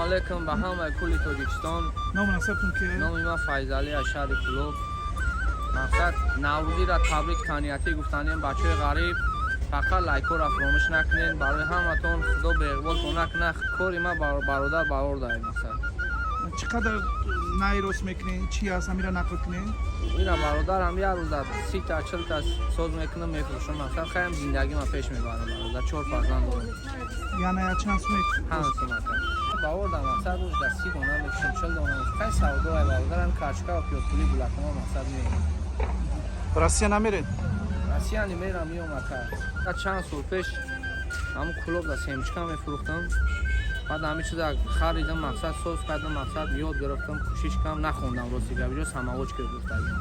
Алейкум ба ҳамаи кулли Тоҷикистон. Ному насабтон ки? Номи ман Файзалӣ, аз шаҳри Кулоб. Мақсад, Наврӯзиро табрик таҳниятӣ гуфтанем. Бачаҳои ғариб, фақат лайкҳоро фаромӯш накунед. Барои ҳаматон Худо беиқболтон накунад. Кори ман, бародар, барор даҳед, мақсад. Чӣ қадар най рост мекунед? Чӣ аст, ҳамира нақл кунед. Ира, бародарам, як рӯза 30-та, 40-та соз мекунам, мефурӯшам. Мақсад, хаям зиндагима пеш мебарам, бародар, чор фарзанд дорам. Яъне я чанд сум? 5 сум, ака. Баворда, мақсад, рӯз дар 30 дона мефурӯшам, 40 дона. Хай, савдоай, бародарам, качка, пиёзпули, гулакома, мақсад, меем. Россия намеред? Россия мерам, меом, ака. Чанд сол пеш ҳамун Кулоб да семечка мефурӯхтам. Баъд ҳамин чиза харидам, мақсад, соз кардам, мақсад, ёд гирифтам, кӯшиш кардам, нахондам. Рости гап, иҷо самоучка гуфтагим.